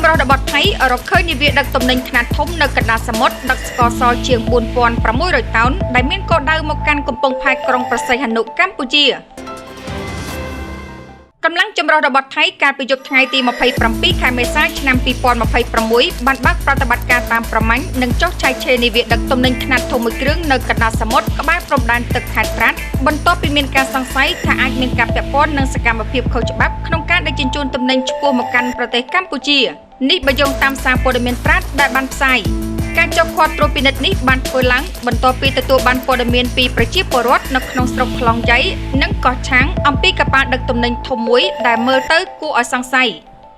ចម្រុះរបស់ថៃរកឃើញនាវាដឹកទំនិញខ្នាតធំនៅកណ្ដាលសមុទ្រដឹកស្ករសជាង4600តោនដែលមានគោលដៅមកកាន់កំពង់ផែក្រុងព្រះសីហនុកម្ពុជាកម្លាំងចម្រុះរបស់ថៃកាលពីយប់ថ្ងៃទី27ខែមេសាឆ្នាំ2026បានបើកប្រតិបត្តិការតាមប្រមាញ់និងចុះឆែកឆេរនាវាដឹកទំនិញខ្នាតធំមួយគ្រឿងនៅកណ្ដាលសមុទ្រក្បែរព្រំដែនទឹកខេត្តត្រាតបន្ទាប់ពីមានការសង្ស័យថាអាចមានការពាក់ព័ន្ធនឹងសកម្មភាពខុសច្បាប់ក្នុងការដឹកជញ្ជូនទំនិញឆ្ពោះមកកាន់ប្រទេសកម្ពុជានេះបើយោងតាមសារព័ត៌មានត្រាតដែលបានផ្សាយការចុះឃាត់ត្រួតពិនិត្យនេះបានធ្វើឡើងបន្ទាប់ពីទទួលបានព័ត៌មានពីប្រជាពលរដ្ឋនៅក្នុងស្រុកខ្លងយ៉ៃនិងកោះឆាងអំពីកប៉ាល់ដឹកទំនិញធំមួយដែលមើលទៅគួរឲ្យសង្ស័យ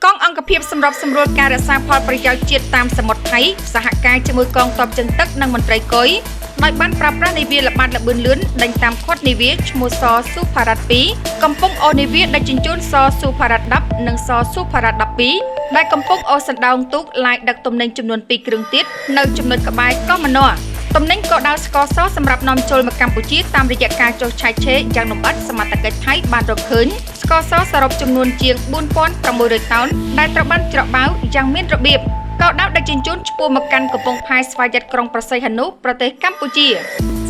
កងអង្គភាពសម្របសម្រួលការរក្សាផលប្រយោជន៍ជាតិតាមសមុទ្រថៃសហការជាមួយកងទ័ពជើងទឹកនិងមន្ត្រីកុយដោយបានប្រើប្រាស់នាវាល្បាតល្បឿនលឿនដេញតាមឃាត់នាវាឈ្មោះសស៊ូផារ៉ាត់2កំពុងអូសនាវាដឹកជញ្ជូនសស៊ូផារ៉ាត់10និងសស៊ូផារ៉ាត់12ដែលកំពុងអូសសណ្ដោងទូកឡាយដឹកទំនិញចំនួន2គ្រឿងទៀតនៅចំណុចក្បែរកោះមនោទំនិញក៏ដៅស្ករសសម្រាប់នាំចូលមកកម្ពុជាតាមរយៈការចុះឆែកឆេរយ៉ាងលម្អិតសមត្ថកិច្ចថៃបានរកឃើញស្ករសសរុបចំនួនជាង4600តោនដែលត្រូវបានច្រកបាវយ៉ាងមានរបៀបក៏ដៅដឹកជញ្ជូនឆ្ពោះមកកាន់កំពង់ផែស្វយ័តក្រុងព្រះសីហនុប្រទេសកម្ពុជា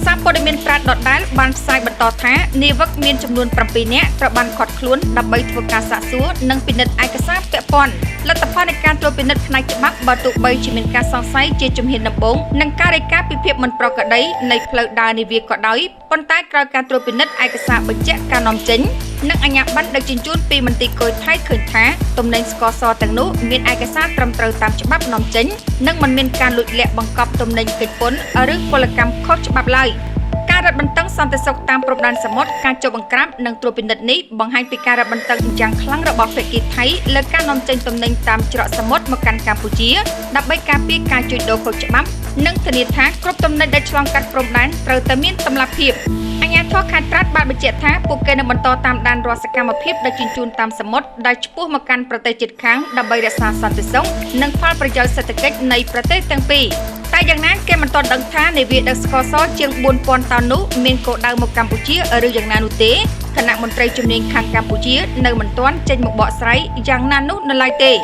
សារព័ត៌មានត្រាតដដែលបានផ្សាយបន្តថានាវិកមានចំនួន7នាក់ត្រូវបានឃាត់ខ្លួនដើម្បីធ្វើការសាកសួរនិងពិនិត្យឯកសារពាក់ព័ន្ធលទ្ធផលនៃការត្រួតពិនិត្យផ្នែកច្បាប់បើទោះបីជាមានការសង្ស័យជាជំហានដំបូងនិងការរាយការណ៍ពីភាពមិនប្រក្រតីនៃផ្លូវដើរនាវាក៏ដោយប៉ុន្តែក្រោយការត្រួតពិនិត្យឯកសារបញ្ជាក់ការនាំចេញនិងអាជ្ញាប័ណ្ណដឹកជញ្ជូនពីមន្ទីរគយថៃឃើញថាទំនិញស្ករសទាំងនោះមានឯកសារត្រឹមត្រូវតាមច្បាប់នាំចេញនិងមិនមានការលួចលាក់បង្កប់ទំនិញគេចពន្ធឬពលកម្មខុសច្បាប់ឡើយការរឹតបន្តឹងសន្តិសុខតាមព្រំដែនសមុទ្រការចុះបង្ក្រាបនិងត្រួតពិនិត្យនេះបង្ហាញពីការរឹតបន្តឹងយ៉ាងខ្លាំងរបស់ភាគីថៃលើការនាំចេញទំនិញតាមច្រកសមុទ្រមកកាន់កម្ពុជាដើម្បីការពារការជួញដូរខុសច្បាប់និងធានាថាគ្រប់ទំនិញដែលឆ្លងកាត់ព្រំដែនត្រូវតែមានតម្លាភាពអាជ្ញាធរខេត្តត្រាតបានបញ្ជាក់ថាពួកគេនឹងបន្តតាមដានរាល់សកម្មភាពដឹកជញ្ជូនតាមសមុទ្រដែលឆ្ពោះមកកាន់ប្រទេសជិតខាងដើម្បីរក្សាសន្តិសុខនិងផលប្រយោជន៍សេដ្ឋកិច្ចនៃប្រទេសទាំងពីរតែយ៉ាងណាគេមិនទាន់ដឹងថានាវាដឹកស្ករសជាង4000តោននោះមានគោលដៅមកកម្ពុជាឬយ៉ាងណានោះទេគណៈមន្ត្រីជំនាញខាងកម្ពុជានៅមិនទាន់ចេញមកបកស្រាយយ៉ាងណានោះនៅឡើយទេ។